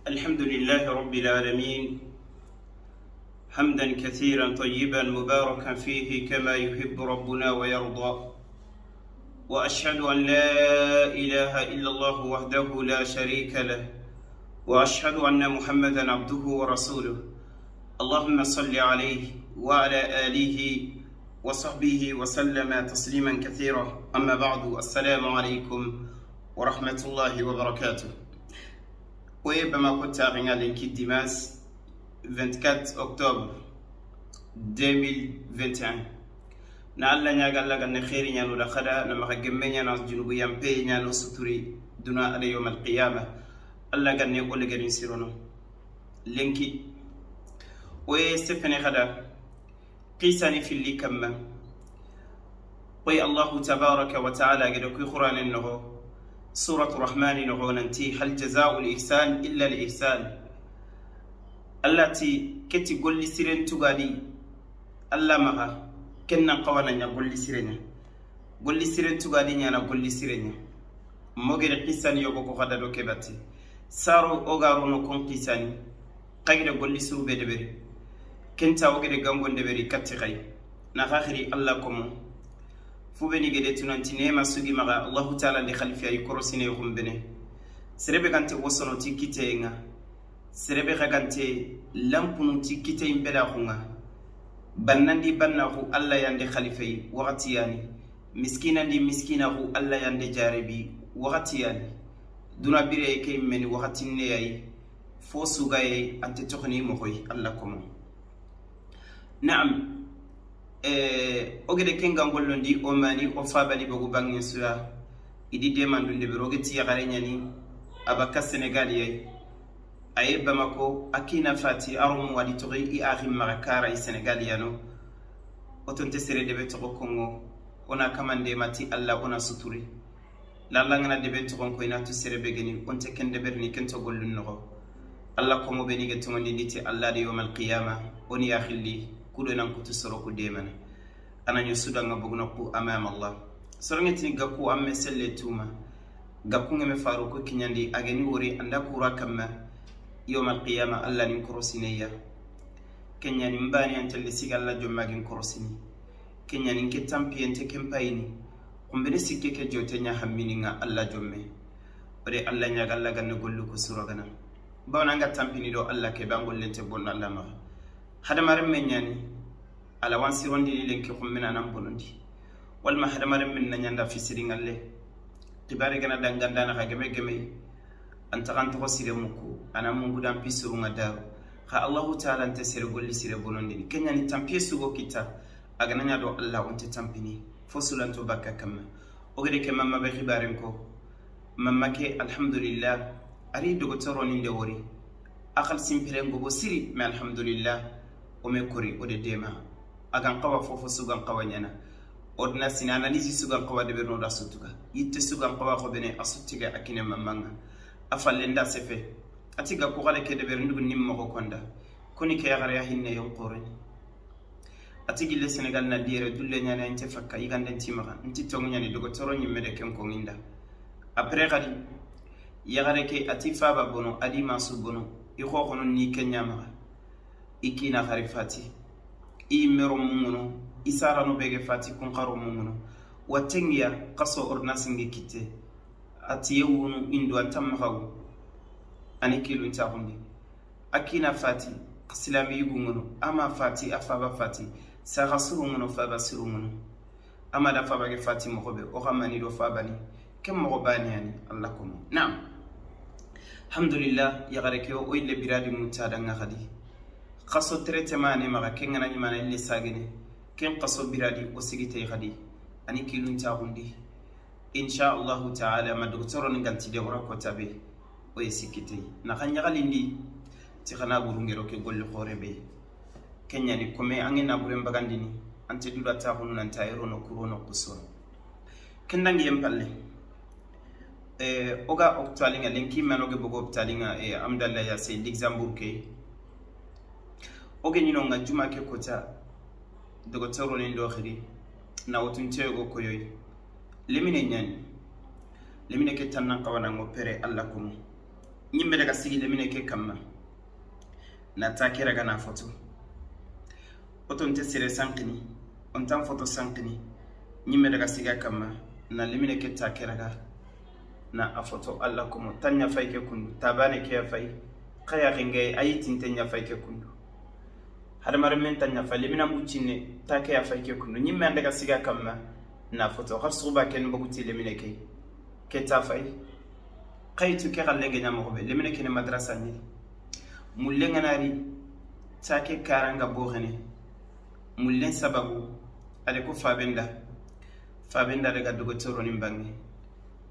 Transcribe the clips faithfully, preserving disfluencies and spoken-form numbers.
الحمد لله رب العالمين، حمدا كثيرا طيبا مباركا فيه كما يحب ربنا ويرضى. وأشهد أن لا إله إلا الله وحده لا شريك له، وأشهد أن محمدا عبده ورسوله. اللهم صل عليه وعلى آله وصحبه وسلم تسليما كثيرا. أما بعد، السلام عليكم ورحمة الله وبركاته. Oye Bamako taxinga lenki dimanche vingt-quatre octobre deux mille vingt et un. Na Allah ɲaga Allah ganne xeeri ɲano da xada, na maxa gemme ɲana, junubu yampe ɲano suturi duna ada yawmal qiyama. Allah ganne o legerin sirono. Lenki. Oye sefene xada. Qisani filli kamma. Koy Allahu tabaraka wa taala gede kuy Qur'anen noxo, Suratu Rahmani noxo, nanti: "Hal jazaa'ul ihsan illa al ihsan." Allah ti, keti golli siren tugadi, Allah maxa, ken nan xawana ɲa golli sirenya. Golli siren tugadi ɲana golli sirenya. Mogere qisani yogo ko xada do kebati. Saro ogarono kon qisani. Xagire golli suru be deberi. Kenta ogere gangon deberi katti xay. Na xaxiri Allah komo. Fu beni gede tunanti nema sugi maxa Allahu taala ndi xalifiya yi korosine xumbene. Serebe gante wosono ti kiteyenga. Serebe xagante lampunu ti kiteyin belaxunga. Bannandi bannaxu Allah yande xalifeyi waxati yani. Miskinandi miskinaxu Allah yande jarebi waxati yani. Duna bire ke meni waxati neyayi. Fo sugaye ante toxoni moxoyi Allah komo. Naam. Eh, o gede kenga ngollondi o mani o fabani bogu bangin suya. Idi demandunde bero geti yaxare ɲani. Abaka Senegal yayi. Aye Bamako, akina fati, aromu wadi toxi i axi maxa kara i Senegal yano. Otonte sere debe toxo Kongo. Ona kamande mati Allah ona suturi. Lalla ngana deben toxon koy na tu sere be geni, onte ken deberini ken to gollun noxo. Allah komo beni ge toŋondi niti Allah de yawmal qiyama, oni ya xilli, kudo nan kutu soro ku demana. Ana ɲo sudanga bogno ku amam Allah. Soronge tini gaku amme selle tuma. Gaku ngeme faru ko kiɲandi, ageni wori anda kura kamma. Yawmal qiyama Allah nin korosineya. Kenyani mbani antelle siga Allah jomma gin korosini. Kenyani nke tampiyente kempayini. Kumbene sikke ke jote ɲa hammini nga Allah jomme. Ode Allah ɲaga Allah ganne gollu ko suragana. Bawna nga tampini do Allah ke bangollente bonna Allah maxa. Hadamaren men ɲani. Ala wan sirondini lenki xummina nan bonondi. Walma hadamaren min na ɲanda fisiri ŋalle. Xibare gana dangandana xa geme geme. An taxan toxo sire muku, ana mungudan pisuru ŋa daru. Xa Allahu taala nte sere golli sire bonondini. Kenyani tampiye sugo kita, a gana ɲa do Allah onte tampini. Fo sulanto bakka kamma. Ogede ke mamma be xibaren ko. Mamma ke, alhamdulillah, ari dogotoro ni nde wori. Akal simpire ngobo siri, mais alhamdulillah, o me kori, o de dema. A gan xawa fofo su gan xawa ɲana. Odna sina analyse su gan xawa de berno da sutuga. Yitte su gan xawa xo bene a sutiga a kine mamanga. A falle nda sefe. A ti ga ko xale ke de ber ndugu nim moxo konda. Koni ke yaxare ya hinne yon xoreni. A ti gille Senegal na diyere dulle ɲana inte fakka yigande nti maxa. Nti tongu ɲani dogotoro ɲimme de ken konginda. Après xadi, yaxare ke a ti faba bono, a di masu bono, i xoxono ni kenya maxa. I kina xari fati. I mero mungono, i sarano bege fati kun xaro mungono. Wa tengiya, xaso ordonnance ngi kitte. A ti ye wunu indo an tamma xawu. Ani kilun taxundi. A kina fati, silami yugu ngono, ama fati, a faba fati, saxa suru ngono, faba suru ngono. Ama da faba ke fati moxo be, o xa mani do fabani. Ken moxo bani yani, Allah komo. Naam. Alhamdulillah, yaxare ke o ille biradi muta danga xadi. Xaso traitement ne maxa, ken gana ɲimana ille sagene. Ken xaso biradi o sigite xadi. Ani kilun taxundi. Insha Allahu taala, ma dogotoro ni ganti de wara kota be. O ye sikite. Na xa ɲaxalindi. Ti xana burungero ke golli xore be. Kenyani kome ange na buren bagandini. Ante duda taxunu nanta ero no kuro no kusoro. Kendangi yen palle. Eh, oga hôpital nga lenki mano ge bogo hôpital nga, eh, Amdallah ya se Luxembourg ke. Oge ɲino nga juma ke kota. Dogotoro ni ndo xiri. Na wotun tego koyoy. Lemine ɲani. Lemine ke tannan xawana ngo pere Allah komo. Ɲimme daga sigi lemine ke kamma, na ta ke raga na foto. O to nte sere sankini, o ntan foto sankini. Ɲimme daga siga kamma, na lemine ke ta ke raga, na a foto. Alla komo, ta ɲa fay ke kundu, ta bane ke ya fay. Xa yaxen ŋa yi, a yi ti nte ɲa fay ke kundu. Hadamarenmen ta ɲa fay, lemina muccinne, ta ke ya fay ke kundu. Ɲimme an daga siga kamma, na foto. Xa suxuba ken bogu ti lemine ke, ke ta fay. Xayitu ke xalle ŋa ɲa moxo be, lemine kene madrasa ɲi. Mullen ŋa na ri, ta ke karanga boxene. Mullen sababu, a de ko faben da. Faben da daga dogotoro ni bange.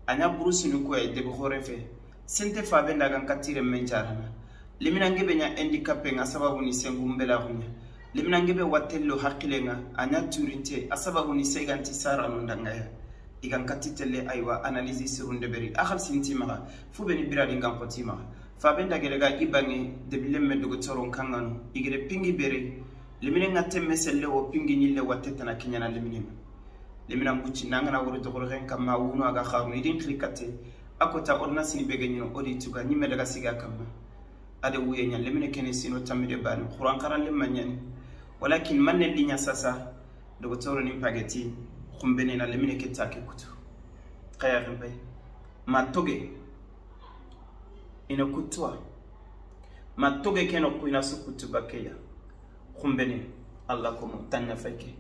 A ɲa burusinu ko ya debe xore fe. Sente faben da gan katire men carana. Lemina ngebe ɲa handicapé ŋa sababu ni sengu mbela xunya. Lemina ngebe watello haqile ŋa, a ɲa turinte, a sababu ni seganti sara no ndangaya. I gan kati telle, aywa, analyse sirun deberi. A xalisi nti maxa, fu beni biradi ngan xoti maxa. Faben da gere ga i bange, debi lemme dogotoro n kanganu, i gere pingi bere. Lemine ŋa temme selle wo pingi ɲille watte tana kiɲana lemine ŋa. Lemina mbucci na ngana wori dogoro xen kamma, wuno a ga xarunu, i din xiri katte. A kota ordonnance ni bege ɲino, o di tuga, ɲimme daga siga kamma. A de wuye ɲa, lemine kene sino tammi de bani, Quran xaran lemma ɲani. Walakin manne liɲa sasa, dogotoro ni pageti, xumbene na lemine ke ta ke kutu. Xa yaxen bay. Ma toge, ina kutuwa. Ma toge ke noxu ina su kutu bakkeya. Xumbene, Alla komo, ta ɲa fay ke.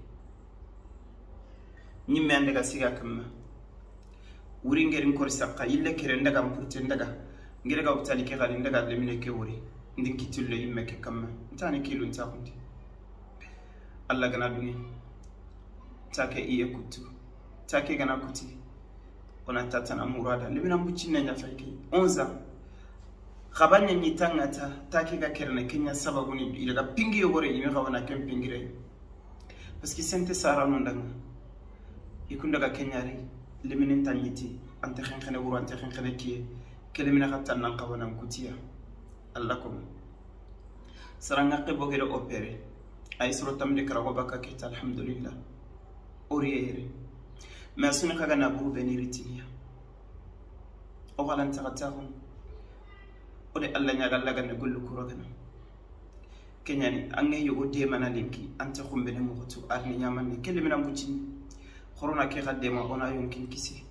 Ɲimme an daga siga kamma. Wuri ngeri nkori sakka, yille kere ndaga mpurte ndaga. Ngere ga wutali ke xari ndaga lemine ke wuri. Ndin kitillo yimme ke kamma. Ntani kilu ntaxundi. Alla gana dunge. Ta ke iye kutu. Ta ke gana kuti. Ona tatana murada. Lemina mbuccinne ɲa fay ke. Onze ans. Xabane ɲi tangata, ta ke ga kerene kenya sababu ni i daga pingi yogore, i me xawana ken pingire. Parce que sente sara no ndanga. I kunda ga kenyari, lemine nta ɲiti, ante xenxene wuro, ante xenxene kiye, ke lemine xa tannan xawana kutiya. Alla komo. Saranga ke bogere opéré. Ay soro tamde karago baka keta, alhamdulillah. Oriye yere. Mais suni xaga na buru beni ritiniya. O xalan taxa taxun. O de Alla ɲaga Alla gane gollu kuro gana. Kenyani, an ga yogo demana lenki, ante xumbene moxotu, arni ɲamanne, ke lemina mbucini. Xorona ke xa dema, ona yonkin kisi.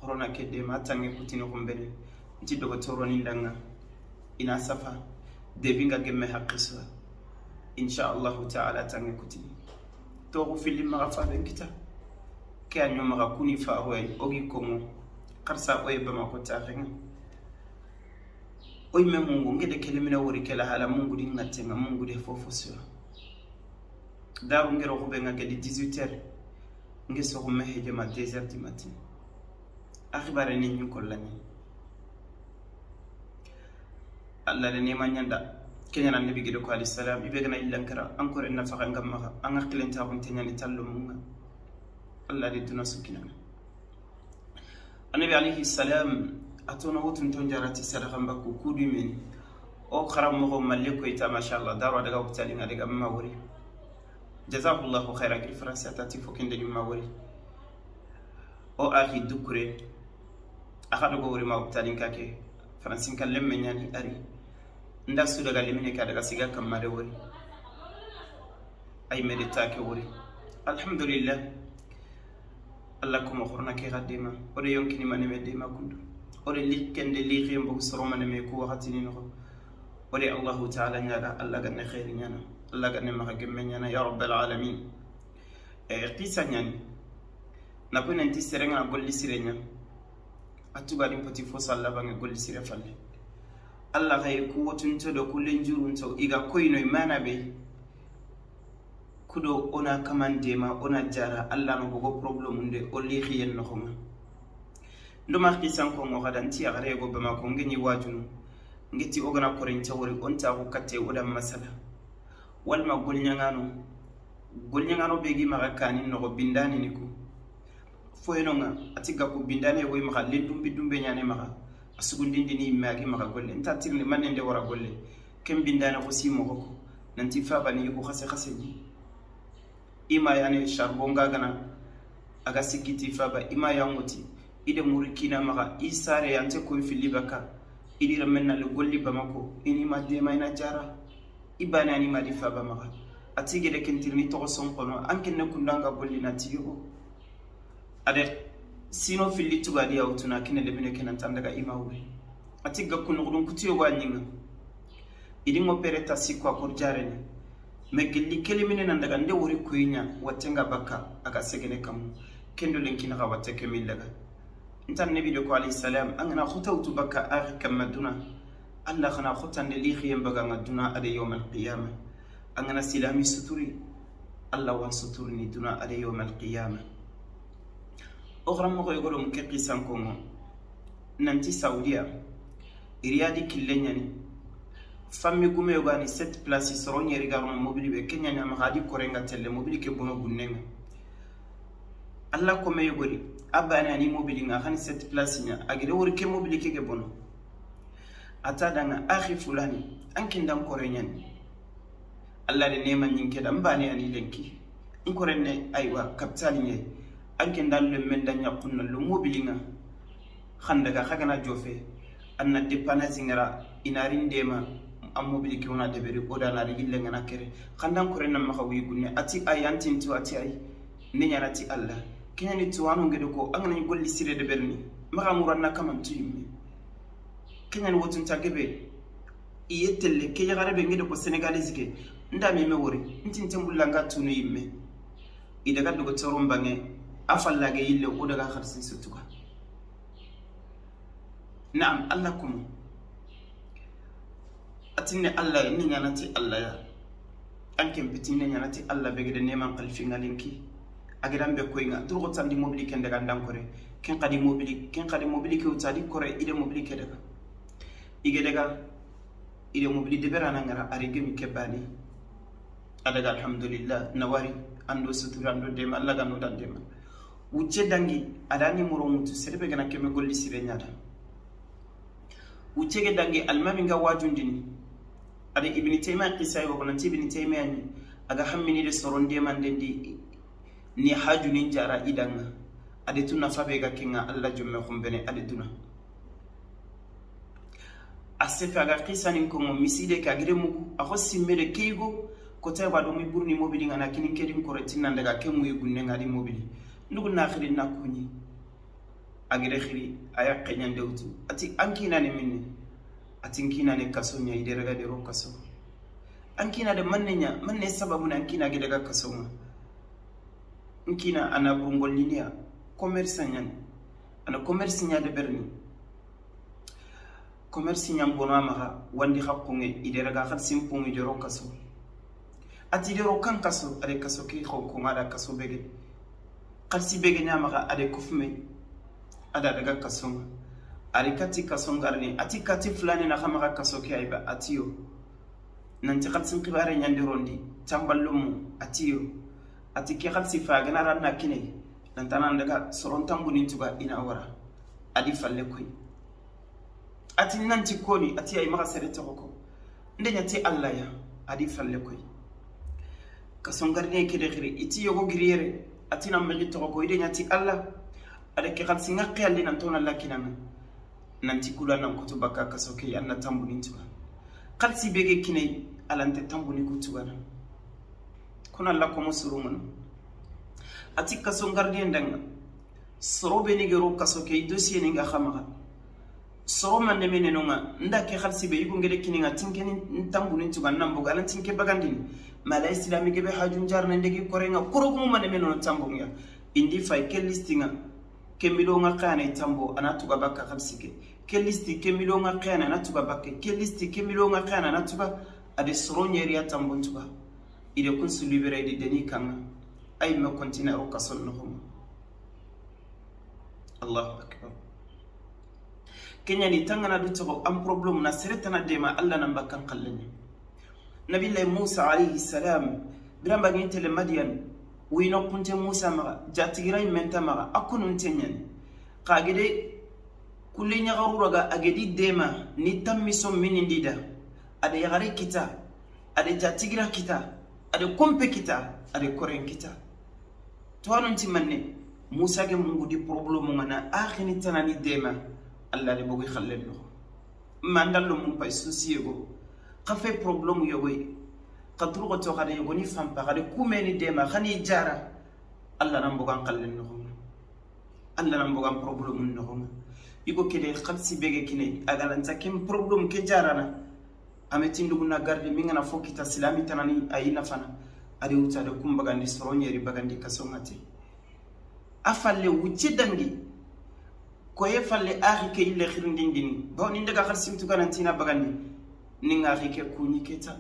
Xorona ke dema, tange kutini xumbene. Nti dogotoro ni ndanga. Ina safa. Debi nga gemme haqqe suwa. Insha Allahu ta'ala tange kutini. Toxu filli maxa faben kita. Ke a ɲo maxa kuni faxoy, ogi komo. Xarsa oye Bamako taxenga. Oy me mungu, nge de kelimina wori kela hala mungu di ngatenga, mungu de fofo sura. Daru ngero xube nga gedi dix-huit heures. Nge soxu me hejema deux heures du matin. A xibare ni ɲi kollani. Alla de nema ɲanda. Kenyana nabi gede ko alayhi salam, ibe gana illankara, encore na faxa ngam maxa, an ga xilen taxun tenyani tallo munga. Alla de duna sukinana. Annabi alayhi salam, a tono wutun ton jarati sadaxa mbaku kudu meni. O xaram moxo malle ko ita, masha Allah, daro daga hopitali nga daga ma wori. Jazahullahu khaira, giri France atati fo kende ma wori. O axi dukure, axa dogo wori ma hopitali nka ke, France nka lemme ɲani ari. Nda su daga lemine ka daga siga kamma de wori. Ay me de ta ke wori. Alhamdulillah. Alla komo xorona ke xa dema. O de yonkini maneme dema kundu. O de likkende lixiye mbogu soro maneme ku waxatini noxo. O de Allahu Ta'ala ɲaga, Alla ganne xeeri ɲana. Alla ganne maxa gemme ɲana, ya Rabbal Alamin. E, qisa ɲani. Na ko nanti sere nga na golli sire ɲa. A tuga di poti fo salla bange golli sire falle. Alla xaye ku wotunto do ku lenjurunto i ga koyno i mana be. Kudo ona kamande ma ona jara Alla no bogo problème nde o lixiyen noxonga. Ndo ma xisan ko ngo xada nti yaxare go Bamako nge ɲi wajunu. Nge ti o gana koren cawori on taxu katte o da masala. Walma golɲangano. Golɲangano be gi maxa kani noxo bindani ni ku. Foyeno nga, a ti ga ku bindane woy maxa, len dumbi dumbe ɲane maxa, a sugundindi ni yimme a gi maxa golle. Nta tirni manne nde wara golle. Ken bindane xo si moxo ko, nanti faba ni yugo xase xase ni. Ima yane charbon ga gana, a ga sikiti faba, ima ya ŋuti, i de muri kina maxa, i sare yante koy fili baka. I di renmen na li golli Bamako, i ni ma dema i na jara. I bane a ni ma di fa Bamaka. A ti gede ken tirini toxo sonkono, an kenne kundanga golli na ti yogo. A de sino filli tugadi a wutuna kine lemine kenan tan daga i ma wuri. A ti ga kunuxudun kuti yogo a ɲinga. I di ŋo pere ta sikko a kor jarene. Me gilli kelimine nan daga nde wori kuyiɲa watte nga bakka a ga segene kammu. Kendo lenkina xa watte ke min daga. Nta Annabi de ko alayhi salam, an gana xuta wutu bakka axi kamma duna, Allah xana xutande li xiyen baga nga duna a de yawmal qiyama. An gana silami suturi, Allah wan suturini duna a de yawmal qiyama. O xaranmoxo yogo do mu ke xisankongo nanti Saudiya, Riyadi kille ɲani, fammi gume yogani sept place soro ɲeri garono mobili be ke ɲani a maxa a di korenga telle mobili ke bono gunnenga. Allah kome yogori a bane a ni mobili nga xani sept place ɲa a gede wori ke mobili ke ke bono. A ta danga axi fulani, an kindan kore ɲani. Allah de nema ɲinke da mbane a ni lenki. N korenne aywa kapitali ɲe. An kindan lemmen da ɲakunna lo mobili nga. Xan daga xa gana jofe, an na dépannage ngara, i na ri ndema, an mobili ke wona deberi, o da na ri yille ngana kere. Xandan kore na maxa wi gunne, a ti ay, an tin tu, a ti ay. Ne ɲana ti Allah. Keɲani tu wano ngede ko, an gana ɲi golli sire deberini. Maxa muran na kaman tu yimme. Keɲani wotun ta gebe. I ye telle, ke yaxare be ngede ko Sénégalais ke. Nda mi me wori, n tin tembulla nga tunu yimme. I daga dogo toron bange, a fallage yille, o daga xarsin sutuga. Naam, Allah kumu. A tinne Allah ya, ni ɲana ti Allah ya. An ken pitine ɲana ti Allah be gede neman xalifi nga lenki. A gedan be koyinga, turgo tandi mobili ken daga ndan kore. Ken xadi mobili, ken xadi mobili ke wuta di kore, i de mobili ke daga. I ge daga, i de mobili deberana ngara, a ri gemi ke bani. A daga alhamdulillah, na wari, an do suturi, an do dema, Allah ga no dan dema. Wucce dangi, a da ni moro mutu, sere be gana keme golli sire ɲa da. Wucce ge dangi, almami nga wajundini. A de Ibn Taymiya qisa yo, nanti Ibn Taymiya ni, a ga hammini de soron demandendi, ni haju ni jara i danga. A de tu nafa be ga kinga Allah jomme xumbene, a de duna. A sefe a ga xisanin kongo miside ke a gede mugu, a xo simme de keyigo, kota ba do mi burni mobili nga na kinin kedin kore tinna daga ke muyi gunne nga di mobili. Ndugu na xiri na kuɲi. A gede xiri, a ya keɲande wutu. A ti an kina ne minne. A ti n kina ne kaso ɲa, i de raga de ro kaso. An kina de manne ɲa, manne sababu na an kina gede ga kaso nga. N kina a na burungoliniya, commerçant ɲani. A na commerce ɲa de berni. Commerce ɲan bono a maxa, wandi xa kunge, i de raga xalsin pungi de ro kaso. A ti de ro kan kaso, a de kaso ke xo ko nga da kaso bege. Xalsi bege ɲa maxa, a de kufume. A da daga kaso nga. A de kati kaso ngarni, a ti kati fulani na xa maxa kaso ke ayba, a ti yo. Nanti xalsin xibare ɲande rondi, tamballomu, a ti yo. A ti ke xalsi fa, gana ranna kine, nantana daga soron tambunin tuga ina wara. A di falle koy. A ti nanti koni, a ti ay maxa sere toxo ko. Nde ɲa ti Allah ya, a di falle koy. Kason gardien ke de xiri, i ti yogo giriyere, a ti na mexi toxo ko, i de ɲa ti Allah. A de ke xalsi nga xiyalli nan tona lakinanga. Nanti kula nan kutu bakka kaso ke, an na tambunin tuga. Xalsi bege kinay, alante tambuni ku tugana. Kuna la komo surumunu. A ti kason gardien danga. Soro be ni gero kaso ke, i dossier ni nga xa maxa. Soro mande mene no nga, nda ke xalsi be, i gungede kini nga, tinkeni tambuni tuga, nan boga, alan tinke bagandini. Mala islami gebe hajun jarna ndegi korenga, korogumu mande mene no tambunga. Indi fay ke listi nga, ke milo nga xana i tambo, ana tuga bakka xalsi ke. Ke listi, ke milo nga xana, ana tuga bakke. Ke listi, ke milo nga xana, ana tuga, a de soro ɲeri ya tambon tuga. I de kun su libéré di deni kanga. Ay me continue o kasol no homo. Allahu akbar. Keɲani tangana du toxo an problème na sere tana dema Allah nan bakkan xallene. Nabillahi Musa alayhi salam, biramba gin tele Madian, wino kunte Musa maxa, jatigira menta maxa, akunun teɲani. Xa gede kulle ɲaxaru raga a gedi dema ni tammi so minindi da. A de yaxare kita, a de jatigira kita, a de kompe kita, a de koren kita. Tuwanun ti manne, Musa ge mungu di problème nga na axini tanani dema, Allah de bogi xallen no. Mandallo mun pay souci yogo. Xa fe problème yogo yi. Xa turgo to xade yogo ni fampa xade kumeni dema xani jara. Allah nan bogan xallen noxonga. Allah nan bogan problème noxonga. Igo kede xalsi bege kine agalanta ken problème ke jarana. Ame tindugu na garde mingana fo kita silami tanani ayi nafana. Ade wuta de kum bagandi soro ɲeri bagandi kasongate. A falle wucce dangi. Koye falle axi ke yille xirindindini bawo ni ndaga xalsi mtu ganantina bagandi. Ninga axi ke kuɲi keta.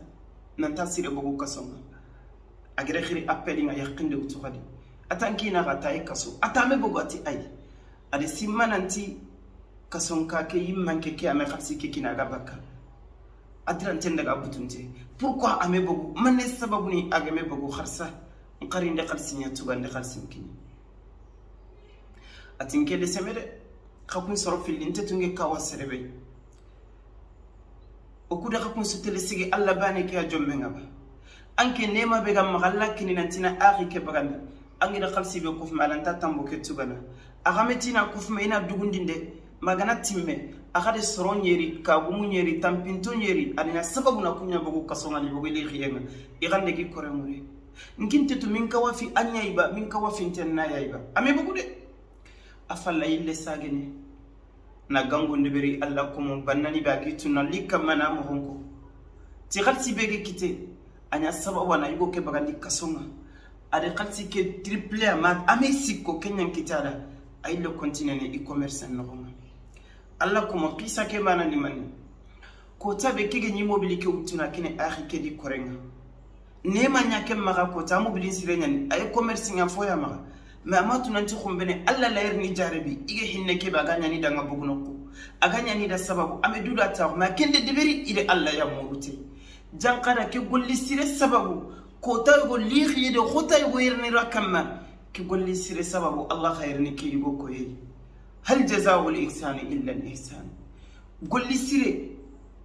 Nanta sire bogu kasonga. A gere xiri appeli nga yaxinde wutu xadi. Ata nkina xa tayi kaso ata me bogu ati ayi. Ade simma nanti kasonka ke yimmanke ke ame xalsi ke kina ga bakka. Adiranten daga butunte. Pourquoi ame bogu manne sababu ni agame bogu xarsa. Nkarinde xalsi nya tugande xalsi nkini. Atin kele semede. Xakun soro filli nte tunge kawa serebe. O kuda xakun sutele sigi Allah bane ke a jomme nga ba. Anke nema be ga maxa Allah kini nantina axi ke bagandi. Angi da xalsi be kufma alanta tambo ke tugana. Axame tina kufma ina dugundinde. Magana timme. Axa de soro ɲeri kagumu ɲeri tampinto ɲeri adina sababu na kunya bogu kasonga ni bogu li xiyenga. Igande gi kore mure. Nkinte tu min kawafi anya iba min kawafi ntenna ya iba ame bogu de. A falla yille sagene. Na gangu ndeberi Allah komo bannani ba gi tunna likka mana mo honko. Ti xalsi bege kite. Anya sababu na yugo ke bagandi kasonga. Ade xalsi ke triple ama ame sikko kenyan kitada. Ay lo continue ne e-commerce no honga. Allah komo qisa ke mana ni mani. Kota be kege ni mobili ke wutuna kine axi ke di korenga. Nema ɲa ke maxa kota mobilin sire ɲani aye commerce ɲa foya maxa. Mais ama tunanti xumbene Allah la yerni jarebi ige hinne kebe aga ɲani danga bogunokku. Aga ɲani da sababu ame duda taxu ma kende deberi ide Allah ya morute. Jankara ke golli sire sababu kota yugo lixi yede xota yugo yerni rakamma. Ke golli sire sababu Allah xa yerni ke yugo koye. Hal jazaa'ul ihsani illa al ihsan. Golli sire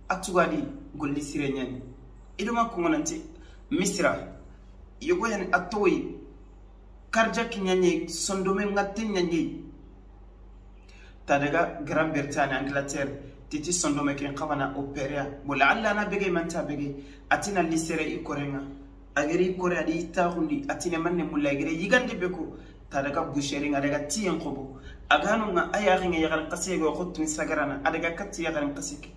a tugadi golli sire ɲani. Idoma kongonanti misira yogo yani a toyi. Karjaki ɲaɲe sondome ngatte ɲaɲe. Ta daga Grande Bretagne Angleterre titi sondome ken xawana opérer. Bola Allah na bege manta bege atina lisere i korenga. Ageri kore adi taxundi atine manne mulla gere yigande be ko. Ta daga boucherie nga daga tiyen xobo. Agano nga ayaxi nga yaxarin xase go xottun sagarana adaga katti yaxarin xase ke.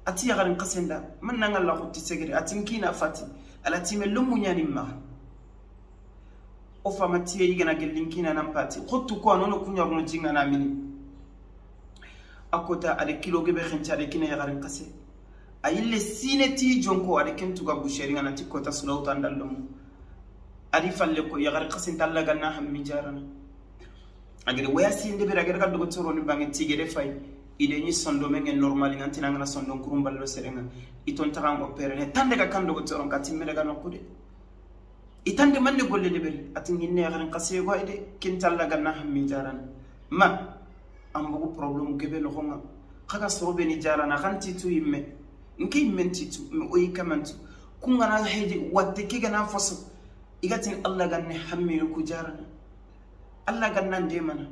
Ati yaxarin xase nda manna nga la xotti segere atin kina fati. Ala time lumu ɲani maxa. O fama tiye yigana gellin kina nan pati xottu ko anono kuɲaruno jingana mini. A kota ade kilo gebe xenca de kina yaxarin xase. A yille sine ti jonko ade ken tuga boucherie nga nanti kota sulawta ndallomu. Adi falle ko yaxarin xase ntalla ganna hammi jarana. Agede waya sinde bere agede ga dogotoro ni bange tigede fay. Ide ni sondome nge normal ngantina ngana sondon kurum ballo serenga. Iton taxan opérer ne tande ga kan dogotoro ka timme daga nokude. Itande manne golle deberi ati nginne yaxarin xase go ede kintalla ganna hammi jarana. Ma an bogu problème gebe noxonga. Xaga soro be ni jarana xan titu yimme. Nke yimmen titu me oyi kamantu. Kungana hedi watte ke gana foso. Igatini Allah ganne hamminu ku jarana. Allah ganna ndemana.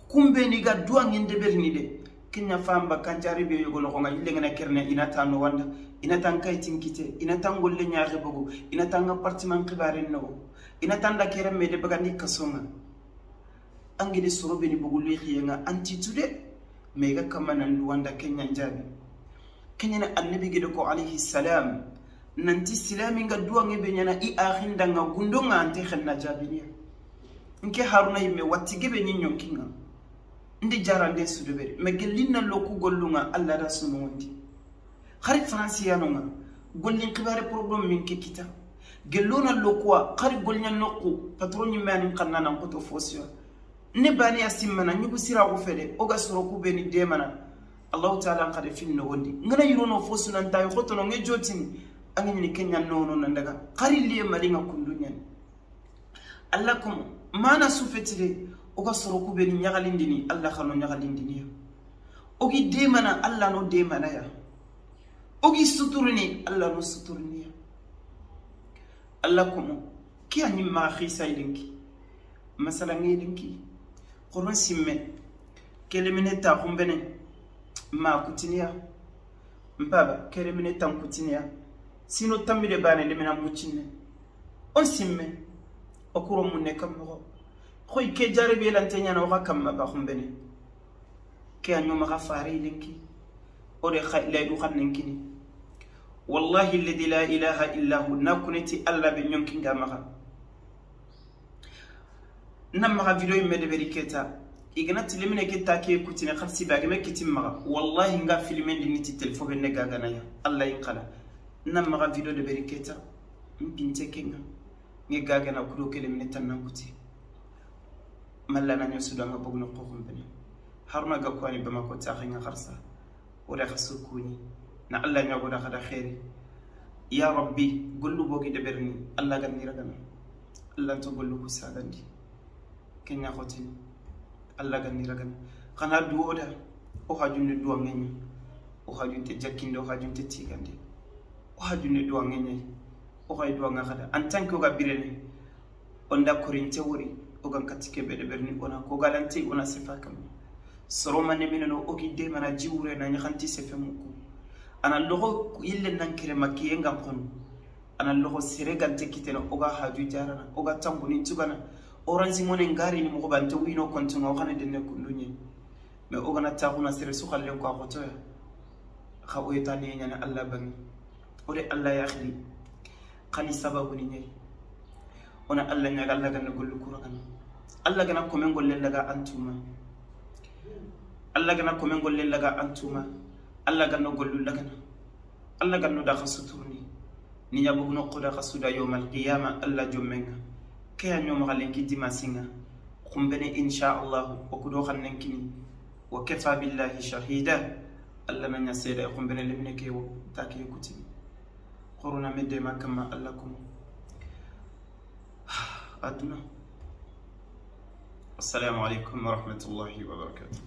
Kumbe ni ga duwa ngin deberini de. Kenya famba kan jari be yogo noxonga yille ngana kerne ina ta no wanda. Ina tan kaytin kite ina tan golle ɲaxe bogu ina tan appartement xibaren no. Ina tan da kere me de bagandi kasonga. Angede soro be ni bogu li xiyenga anti tude. Me ga kamana nduwanda kenya njabi. Kenyana annabi gede ko alayhi salam. Nanti silami nga duwange be ɲana i axindanga gundonga ante xenna jabiniya. Nke haruna yimme watti gebe ni ɲonkinga. Ndi jarande sudeberi me gellinna loku gollunga Allah da sunundi. Xari France yanonga gollin xibare problème min ke kita. Gellona lokuwa xari golnya nokku patron yimme anin xanna nan koto fosiwa. Ne bani a simmana ɲugu siraxu fede o ga soro ku beni demana. Allahu taala n xade fin nogondi ngana yirono fo sunantayi xotono nge jotini. A nge ɲini kenya nono nan daga xari liye malinga kundu ɲani. Allah komo mana su fetide o ga soro ku beni ɲaxalindini Allah xano ɲaxalindiniya. O gi demana Allah no demanaya. O gi suturini Allah no suturiniya. Allah komo ke a ɲi maxa xisa i lenki. Masala nge lenki xoron simme. Kelemine ta xumbene. Ma kutiniya. Mpaba, kere mine tan kutiniya. Sino tammi de bane de mina mucinne. On simme. O kuro munne kam moxo. Xoy ke jarabe lante ɲana oxa kamma ba xumbene. Ke a ɲoma xa fare lenki. O de xa laydu xannen kini. Wallahi alladhi la ilaha illa hu, na kuneti Allah be ɲonkinga maxa. Na maxa video yimme deberi keta. I gana tilemine ke ta ke kutine xalsi be a geme kitin maxa. Wallahi nga filmen di niti telefo be ne gagana ya. Allah in xala. Na maxa video deberi keta. Mpinte kenga. Nge gagana kudo kele mine tannan kuti. Malla na ɲosu danga bogno xoxum bene. Haruna ga kwani Bamako taxe nga xarsa. O da xasu kuni. Na Allah ɲago da xada xeeri. Ya Rabbi, gollu bogi deberni, Allah ganni ragana. Allah nto gollu ku sagandi. Kenya xotini. Allah ganni ragana. Xana duwo da. O hajunde duwa ngenya. O hajunte jakkinde, o hajunte tigande. O hajunde duwa ngenya. O xay duwa nga xada. En tant que o ga birene. Onda korinte wori, o gan kati ke bede berni ona ko galante ona sefa kam. Soro mane mineno o ki de mana jiwure na nyaxanti sefe muku. Ana loxo yille nan kere makiye ngan kono. Ana loxo sere gante kitena o ga haju jarana, o ga tambuni tugana. Orange Money ngari ni moxo bante wino konto nga o xane denne kundunye. Mais o gana taxuna sere su xallen ko a xotoya. Xa o yetane ɲana Allah bangi. O de Allah ya xiri. Xani sababu ni ɲeri. Ona Allah ɲaga Allah ganna gollu kuragana. Allah gana komen golle laga antuma. Allah gana komen golle laga antuma. Allah ganna gollu lagana. Allah ganno da xasu turni. Ni ɲabuguno koda xasu da yawmal qiyama Allah jommenga. Ke ya ɲoma xalen ki dimasinga. Xumbene insha Allah o kudo xannen kini. Wa kafa billahi shahida. Allah na ɲa seeda e xumbene lemine ke wo ta ke kutini. Xorona me dema kamma Allah kuma. Aduna. Assalamu alaikum wa rahmatullahi wa barakatuh.